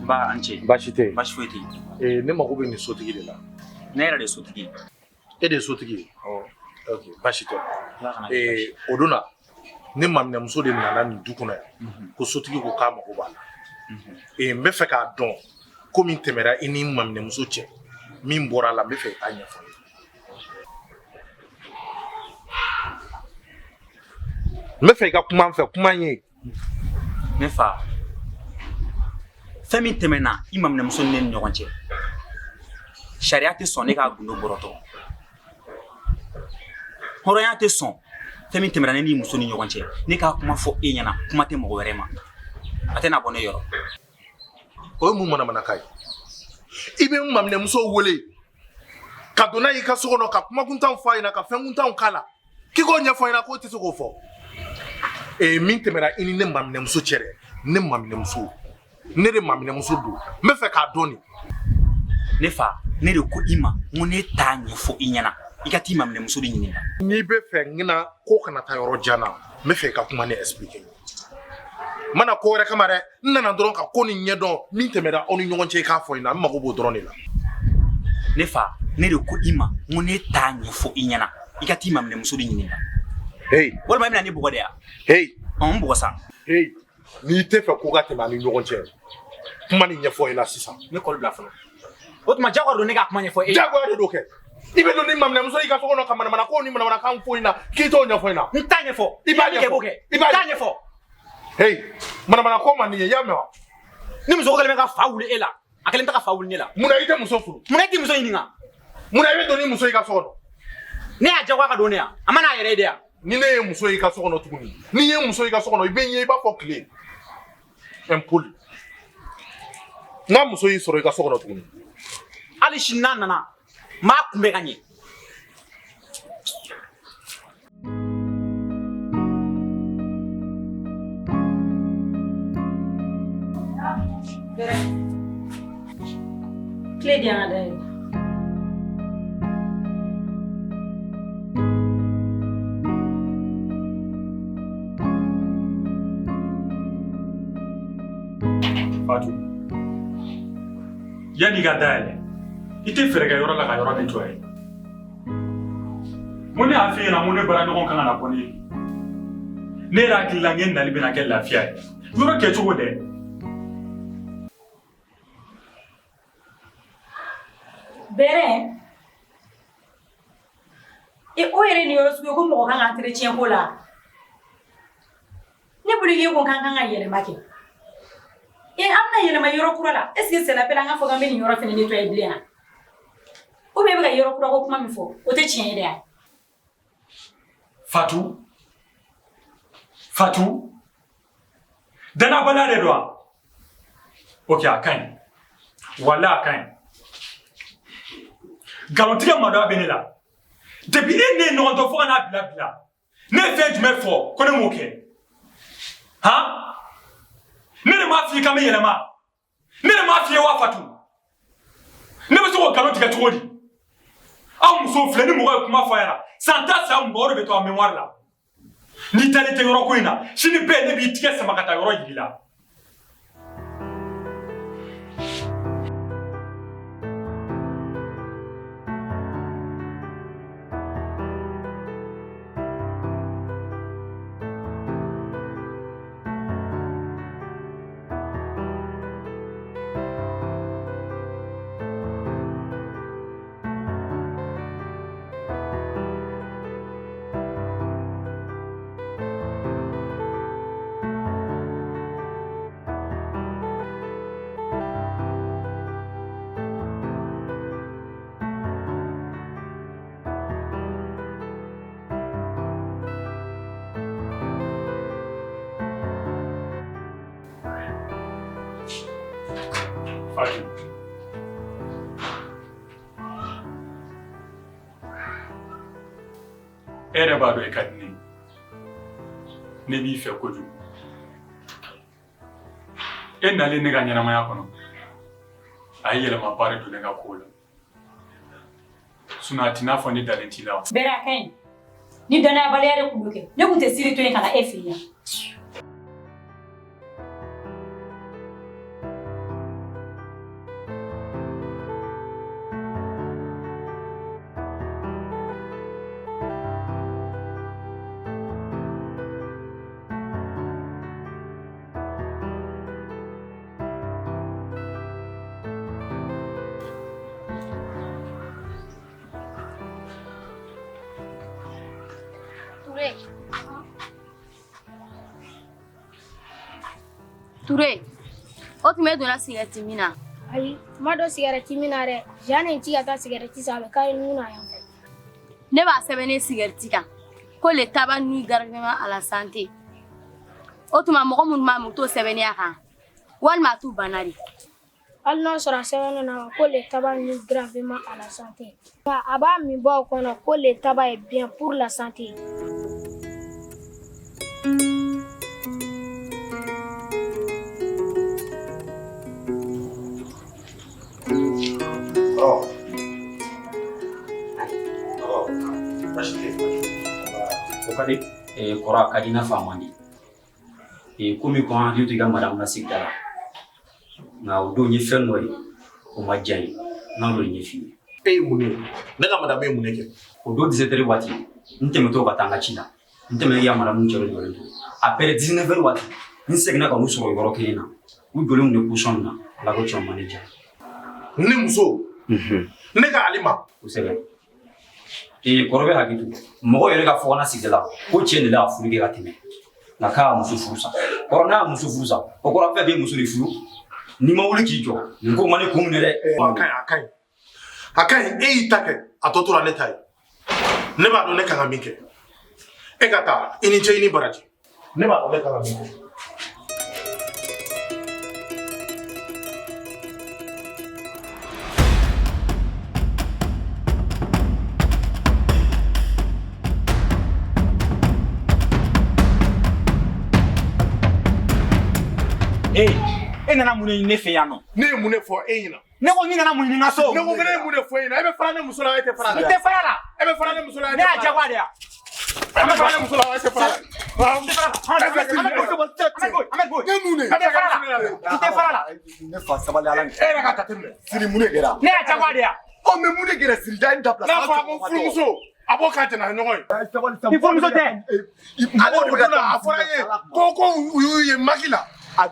Ba an ce. Baasi tɛ yen. Baasi foyi tɛ yen. Ne mago bɛ nin sotigi de la. Ne yɛrɛ de ye sotigi ye. E de ye sotigi ye? Awɔ. Ok, baasi tɛ. O don na ne maminɛmuso de nana nin du kɔnɔ yan ko sotigi ko k'a mago b'a la. N bɛ fɛ k'a dɔn ko min tɛmɛra i ni maminɛmuso cɛ min bɔra a la, n bɛ fɛ i k'a ɲɛfɔ n ye. N bɛ fɛ i ka kuma n fɛ, kuma n ye. Ne fa, fɛn min tɛmɛna i maminɛmuso ni ne ni ɲɔgɔn cɛ, sariya tɛ sɔn ne k'a gundo bɔrɔtɔ. Hɔrɔnya tɛ sɔn fɛn min tɛmɛna ne ni muso ni ɲɔgɔn cɛ, ne k'a kuma fɔ e ɲɛna, kuma tɛ mɔgɔ wɛrɛ ma. A tɛna bɔ ne yɔrɔ. O ye mun manamanakan ye? I bɛ n maminɛmuso wele ka don n'a y'i ka so kɔnɔ ka kumakuntanw fɔ a ɲɛna, ka fɛnkuntanw k'a la, k'i k'o ɲɛfɔ ɲɛna k'o tɛ se k'o fɔ. Min tɛmɛna i ni ne maminɛmuso cɛ dɛ, ne maminɛmuso, ne de maminɛmuso don, n bɛ fɛ k'a dɔn de. Ne fa, ne de ko i ma n ko ne t'a ɲɛfɔ i ɲɛna, i ka t'i maminɛmuso de ɲininka. N'i bɛ fɛ n na ko kana taa yɔrɔ jan na, n bɛ fɛ i ka kuma ne expliquer. N ma na ko wɛrɛ kama dɛ, n nana dɔrɔn ka ko nin ɲɛdɔn, min tɛmɛna aw ni ɲɔgɔn cɛ i k'a fɔ n ɲɛna, n mago b'o dɔrɔn de la. Ne fa, ne de ko i ma n ko ne t'a ɲɛfɔ i ɲɛna, i ka t'i maminɛmuso de ɲininka. Hey. Walima i bɛna ne bugɔ de ya? Hey. Ɔ, n bugɔ sa. Hey. N'i tɛ fɛ ko ka tɛmɛ an ni ɲɔgɔn cɛ, kuma nin ɲɛfɔ ɲɛna sisan. Ne kɔli bila fɔlɔ. O tuma jagoya don ne ka kuma ɲɛfɔ e ye. Jagoya de don kɛ. I bɛ don ni maminɛmuso y'i ka so kɔnɔ ka manamana ko ni manamanakan fɔ i ɲɛna k'i t'o ɲɛfɔ ɲɛna. N t'a ɲɛfɔ. I b'a ɲɛfɔ. I b'a ɲɛfɔ. Hey, manamana ko man di n ye, i y'a mɛn wa? Ni muso kɛlen bɛ ka fa wuli e la, a kɛlen tɛ ka fa wuli ne la. Munna i tɛ muso furu? Munna i tɛ muso ɲininka? Munna i bɛ don ni muso y'i ka so kɔnɔ? Ne y'a jagoya ka don ne yan. A ma n'a yɛrɛ ye de yan. Ni ne ye muso y'i ka so kɔnɔ tuguni, ni ye muso y'i ka so kɔnɔ, i bɛ n ye i b'a fɔ tile. Impoli. N'a muso y'i sɔrɔ i ka so kɔnɔ tuguni. Hali sini n'a nana, n b'a kunbɛn ka ɲɛ. Clé di yan ka dayɛlɛ. Fatou, yanni i ka dayɛlɛ, i tɛ fɛɛrɛ kɛ yɔrɔ la ka yɔrɔ nettoyer. N ko ne y'a f'i ɲɛna n ko ne baaraɲɔgɔn kan ka na bɔ ne ye. Ne yɛrɛ hakili la n k'e nali bɛna kɛ lafiya ye. Yɔrɔ kɛcogo dɛ. Bɛrɛ, e o yɛrɛ ni yɔrɔ sugu ye ko mɔgɔ kan ka entretien ko la. Ne bolo k'e ko k'an kan ka yɛlɛma kɛ. E an bɛna yɛlɛma yɔrɔ kura la. Est ce que c'est la peine an k'a fɔ k'an bɛ nin yɔrɔ fɛnɛ nettoyer bilen wa? Ou bien e bɛ ka yɔrɔ kura ko kuma min fɔ, o tɛ tiɲɛ ye dɛ. Fatou, Fatou, danabaliya de don wa? Ok, a ka ɲi. Walahi a ka ɲi. Nkalontigɛ maloya bɛ ne la. Depuis e ne ye ɲɔgɔn dɔn fo ka n'a bila bi la, ne ye fɛn jumɛn fɔ ko ne m'o kɛ? Han? Ne de m'a f'i ye k'an bɛ yɛlɛma. Ne de m'a f'i ye wa Fatou? Ne bɛ se k'o nkalon tigɛ cogo di? Aw musow filɛ, ni mɔgɔ ye kuma fɔ a ɲɛna, san 10 san 20 o de bɛ to a mémoire la. N'i dalen tɛ yɔrɔ ko in na, sini bɛɛ ne b'i tigɛ sama ka taa yɔrɔ yir'i la. E yɛrɛ b'a dɔn e ka di ne ye. Ne b'i fɛ kojugu. E nalen ne ka ɲɛnamaya kɔnɔ, a ye yɛlɛmaba de don ne ka kow la. Sinon a t'i n'a fɔ ne dalen t'i la. Bɛrɛ a ka ɲi. Ni danayabaliya de tun bɛ kɛ, ne tun tɛ Siri to yen ka na e fɛ yen yan. Ture, o tuma e donna sigɛrɛti min na? Ayi, n ma don sigɛrɛti min na dɛ. Jean ye n ci ka taa sigɛrɛti san, a bɛ kari nun na yan fɛ. Ne b'a sɛbɛn ne sigɛrɛti kan ko le tabac nuit gravement à la santé. O tuma mɔgɔ minnu b'a min u t'o sɛbɛnni a kan walima a t'u banna de. Hali n'a sɔrɔ a sɛbɛnnen don ko le tabac nuit gravement à la santé. Nka a b'a minbaw kɔnɔ ko le tabac est bien pour la santé. O ka di kɔrɔ a ka di i n'a fɔ a man di. Komi ko an hakili to i ka madamu na sigida la, nka o don n ye fɛn dɔ ye o ma diya n ye, n kan k'o de ɲɛf'i ye. E ye mun ye? Ne ka madamu ye mun de kɛ? O don 17 heures waati, n tɛmɛtɔ ka taa n ka ci la, n tɛmɛna i ka madamu cɛ dɔ jɔlen to. Après 19 heures waati, n seginna ka n'u sɔrɔ yɔrɔ kelen na, u jɔlen tun bɛ position min na, Ala ko tiɲɛ o ma ne diya. Ne muso? Ne ka Alima? Kosɛbɛ. Kɔrɔ bɛ hakili to mɔgɔ yɛrɛ ka fɔ ka na sigida la ko cɛ de la furu kɛ ka tɛmɛ, nka k'a y'a muso furu sa. Kɔrɔ n'a y'a muso furu sa, o kɔrɔ a bɛ fɛ k'e muso de furu. N'i ma wuli k'i jɔ, nin ko ma ne kun minɛ dɛ. A ka ɲi, a ka ɲi, a ka ɲi. E y'i ta kɛ, a tɔ tora ne ta ye. Ne b'a dɔn ne kan ka min kɛ. E ka taa, i ni ce, i ni baraji. Ne b'a dɔn ne kan ka min kɛ. E nana mun de ɲini ne fɛ yan nɔ? Ne ye mun de fɔ e ɲɛna? Ne ko n'i nana mun ɲini n ka so? Ne ko ne ye mun de fɔ e ɲɛna? E bɛ fara ne muso la, e tɛ fara la. N tɛ fara la. E bɛ fara ne muso la, e tɛ Ne y'a fara la. jagoya de ya. E bɛ fara ne muso la, e tɛ fara la. N tɛ fara la. Ahmed boy. Ne mun de? N tɛ fara la. N tɛ fara la. Ne fa sabali ala. E yɛrɛ ka jateminɛ. Siri mun de kɛra? Ne y'a jagoya de ya. Ɔ mais mun de kɛra Siri? Da in dabila. N'a fɔra ko furumuso, a b'o k'a jɛna ɲɔgɔn ye. I furumuso tɛ. Ale de bɛna a fɔra n ye ko u y'u ye maki la.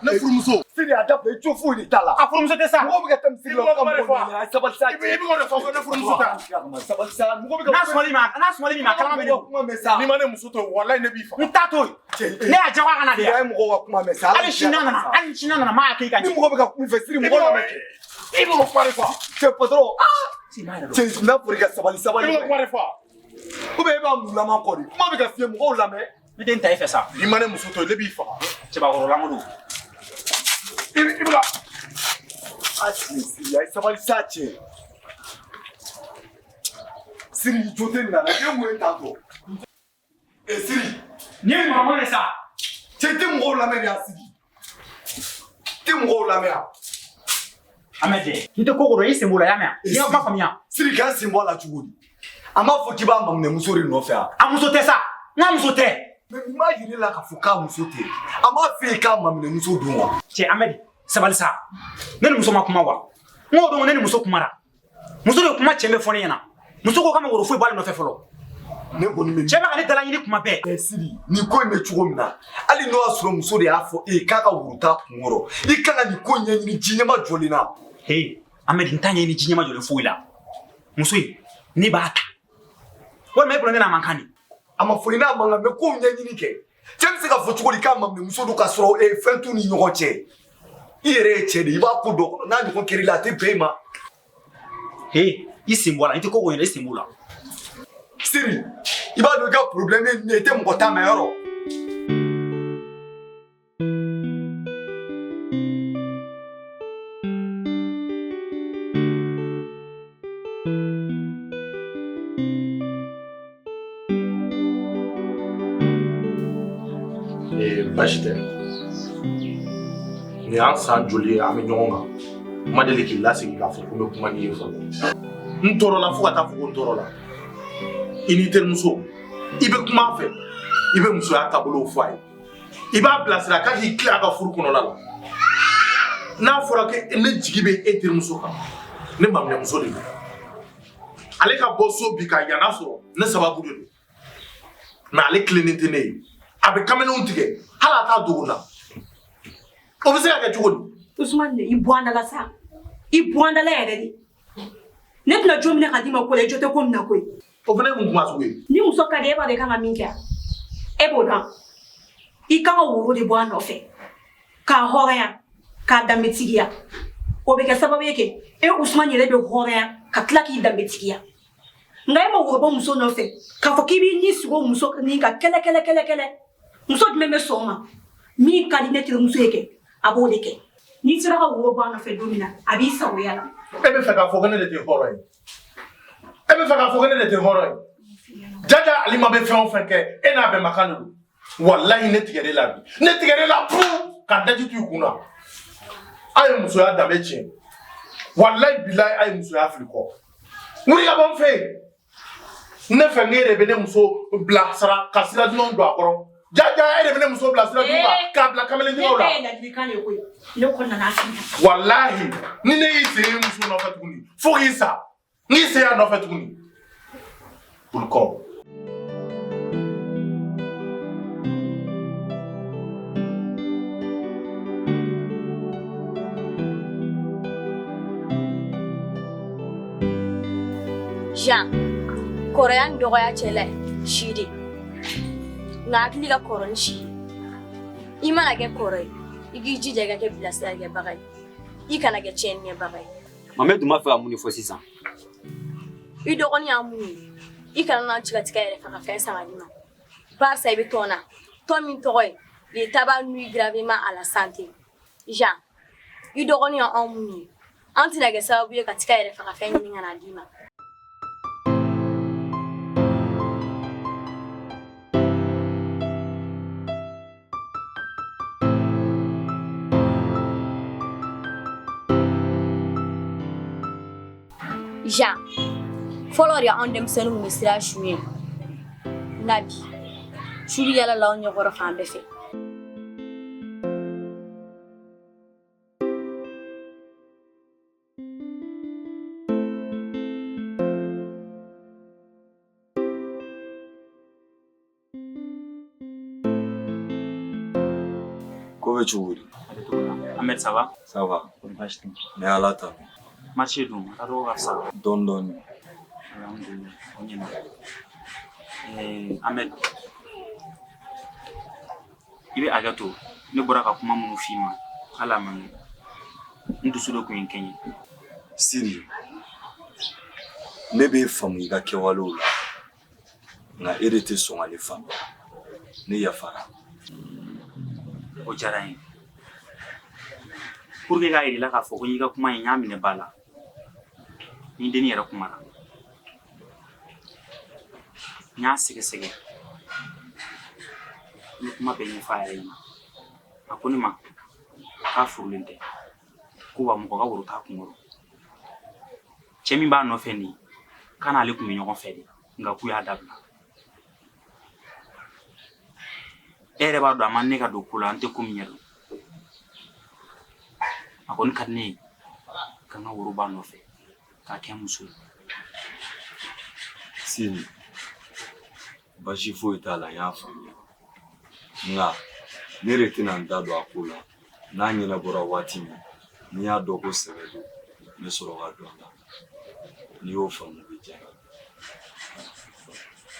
Ne furumuso. Siri a dabila, i jo foyi de t'a la. A furumuso tɛ sa. Mɔgɔw bɛ ka taa misiri la, u ka mɔgɔw ɲɛna. A sabali sa. I bɛ k'o de fɔ ko ne furumuso tɛ. Sabali sa. Mɔgɔ bɛ ka. N'a sumali min ma, a kalama bɛ ne bolo. Kuma mɛn sa. N'i ma ne muso to, walayi ne b'i faga. N t'a to yen. Ne y'a jagoya ka na de Siri ya. a ye mɔgɔw ka kuma mɛn sa. Hali sini n'a nana, hali sini n'a nana, m'a kɛ i ka Ni ɲɛ. mɔgɔ bɛ ka kuma i fɛ, Siri mɔgɔ lamɛn kɛ. I b'o kuma de fɔ. Cɛ patron. Cɛ n'a fɔra i ka sabali I sabali. b'o kuma de fɔ. Ou bien e b'a mulama kɔ de. Kuma bɛ ka f'i ye, mɔgɔw lamɛn. Ne tɛ n ta e fɛ sa. N'i ma ne muso to yen, ne b'i faga. Cɛbakɔrɔlanko don. I bɛ ka. A Siri a ye sabali sa cɛ. Siri i jo tɛ nin na dɛ. E mun ye tan tɔ? E Siri. Nin ye mankan de sa. Cɛ tɛ mɔgɔw lamɛn de a Siri. Tɛ mɔgɔw lamɛn a. Ahmed dɛ, n'i tɛ ko ko dɔn, i sen b'o la, i y'a mɛn wa? I ka kuma faamuya. Siri k'an sen bɔ a la cogo di? A m'a fɔ k'i b'a maminɛmuso de nɔfɛ a. A muso tɛ sa. N k'a muso tɛ. Mais mun b'a yir'e la k'a fɔ k'a muso tɛ? A m'a f'e ye k'a maminɛmuso don wa? Cɛ Ahmed, sabali sa. Ne ni muso ma kuma wa? N k'o don ne ni muso kumara. Muso de ye kuma cɛ bɛɛ fɔ ne ɲɛna. Muso ko k'a ma woro foyi bɔ ale nɔfɛ fɔlɔ. Ne kɔni bɛ. Cɛ bɛ ka ne dala ɲini kuma bɛɛ. Ɛ Siri, nin ko in bɛ cogo min na, hali n'o y'a sɔrɔ muso de y'a fɔ e ye k'a ka woro t'a kun kɔrɔ, i kan ka nin ko in ɲɛɲini ji ɲɛma jɔlen na. Hey, Ahmed, n t'a ɲɛɲini ji ɲɛma jɔlen foyi la. Muso in, ne b'a ta. Walima e bolo ne n'a man kan de. A ma fɔ i n'a man kan, mais kow ɲɛɲini kɛ. Cɛ bɛ se ka fɔ cogo di k'a maminɛmuso don k'a sɔrɔ fɛn t'u ni ɲɔgɔn cɛ? I yɛrɛ ye cɛ de ye, i b'a ko dɔn, n'a ɲɔgɔn kɛr'i la, a tɛ bɛn i ma. Hey, i sen bɔ a la, i tɛ ko ko ɲɛna, i sen b'o la. Siri, i b'a dɔn i ka problème ye nin ye, i tɛ mɔgɔ ta mɛn yɔrɔ. Baasi tɛ. Nin y'an san joli ye an bɛ ɲɔgɔn kan. N ma deli k'i lasigi k'a fɔ ko n bɛ kuma n'i ye fɔlɔ. N tɔɔrɔla fo ka taa fɔ ko n tɔɔrɔla. I n'i terimuso, i bɛ kuma a fɛ, i bɛ musoya taabolow fɔ a ye. I b'a bilasira k'a k'i tilen a ka furu kɔnɔna la. N'a fɔra ko ne jigi bɛ e terimuso kan, ne maminɛmuso de don. Ale ka bɔ so bi ka yana sɔrɔ, ne sababu de don. Mais ale tilennen tɛ ne ye. A bɛ kamalenw tigɛ, hali a t'a dogo n na. O bɛ se ka kɛ cogo di? Usumani, i bɔ an da la sa. I bɔ an da la yɛrɛ de. Ne tɛna jo minɛ ka d'i ma ko la, i jo tɛ ko min na koyi. O fana ye mun kuma sugu ye? Ni muso ka di e b'a dɔn i kan ka min kɛ, e b'o dɔn. I kan ka woro de bɔ a nɔfɛ k'a hɔrɔnya, k'a danbetigiya. O bɛ kɛ sababu ye kɛ e Usumani yɛrɛ bɛ hɔrɔnya ka tila k'i danbetigiya. Nka e ma woro bɔ muso nɔfɛ k'a fɔ k'i b'i ni sigi o muso ni ka kɛlɛ kɛlɛ kɛlɛ kɛlɛ. Muso jumɛn bɛ sɔn o ma? Min ka di ne terimuso ye kɛ, a b'o de kɛ. N'i sera ka woro bɔ a nɔfɛ don min na, a b'i sagoya la. E bɛ fɛ k'a fɔ ko ne de tɛ hɔrɔn ye? E bɛ fɛ k'a fɔ ko ne de tɛ hɔrɔn ye? Jaja Alima bɛ fɛn o fɛn kɛ, e n'a bɛnbakan de don. Walahi ne tigɛr'e la bi. Ne tigɛr'e la pu ka daji tu i kun na. A ye musoya danbe tiɲɛ. Walahi bilahi a ye musoya fili kɔ. Wuli ka bɔ n fɛ yen. Ne fɛ n e de bɛ ne muso bilasira ka sira dumanw don a kɔrɔ. Jaja e de bɛ ne muso bila sira jugu kan k'a bila kamalentigiw la. Ne ta ye ladilikan de ye koyi. Ne kɔni nana f'i ɲɛna. Walahi ni ne y'i sen ye muso nɔfɛ tuguni fo k'i sa. N k'i sen y'a nɔfɛ tuguni. Bolokɔ. Jean, kɔrɔya ni dɔgɔya cɛla ye si de. Nka hakili ka kɔrɔ ni si ye. I mana kɛ kɔrɔ ye, i k'i jija i ka kɛ bilasiralikɛbaga ye. I kana kɛ tiɲɛnikɛbaga ye. Mame dun b'a fɛ ka mun de fɔ sisan? I dɔgɔnin y'a mun ye, i kana na ci ka tigɛ yɛrɛ faga fɛn san ka d'i ma. Barisa i bɛ tɔn na. Tɔn min tɔgɔ ye le tabac nuit gravement à la santé. Jean, i dɔgɔnin y'anw mun ye, an tɛna kɛ sababu ye ka tigɛ yɛrɛ faga fɛn ɲini ka na d'i ma. Jean, fɔlɔ de anw denmisɛnninw tun bɛ siran su ɲɛ. Nka bi, su bɛ yala la anw ɲɛkɔrɔ fan bɛɛ fɛ. Ko bɛ cogo di? Ahmed, ça va? Ça va. Kɔni baasi tɛ yen. Ne Ala tanu. Marché dun, a tacogo ka fisa. Dɔɔni dɔɔni. Alhamdulillah, o ɲɛna. Ahmed, i bɛ hakɛ to, ne bɔra ka kuma minnu f'i ma, hali a ma mɛn. N dusu dɔ tun ye n kɛɲɛ. Siri, ne b'e faamu i ka kɛwalew la. Nka e de tɛ sɔn ka ne faamuya. Ne yafara. O diyara n ye. Pour que k'a yir'i la k'a fɔ ko n y'i ka kuma in n y'a minɛ ba la. Ni dennin yɛrɛ kumana. N y'a sɛgɛsɛgɛ. N ye kuma bɛɛ ɲɛfɔ a yɛrɛ ɲɛna. A ko ne ma k'a furulen tɛ. Ko wa mɔgɔ ka woro t'a kunkɔrɔ. Cɛ min b'a nɔfɛ nin ye, k'a n'ale tun bɛ ɲɔgɔn fɛ de, nka k'u y'a dabila. E yɛrɛ b'a dɔn a ma ne ka don ko la, an tɛ ko min ɲɛdɔn. A kɔni ka di ne ye ka n ka woro b'a nɔfɛ k'a kɛ n muso ye. Sini, baasi foyi t'a la, n y'a faamuya. Nka ne de tɛna n da don a ko la. N'a ɲɛnabɔra waati min, n'i y'a dɔn ko sɛbɛ don, n bɛ sɔrɔ ka don a la. N'i y'o faamu, o bɛ diya n ye.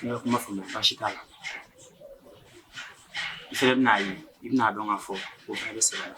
Ne ka kuma faamuya, baasi t'a la. I fɛnɛ bɛn'a ye, i bɛn'a dɔn k'a fɔ ko bɛɛ bɛ sɛbɛ la.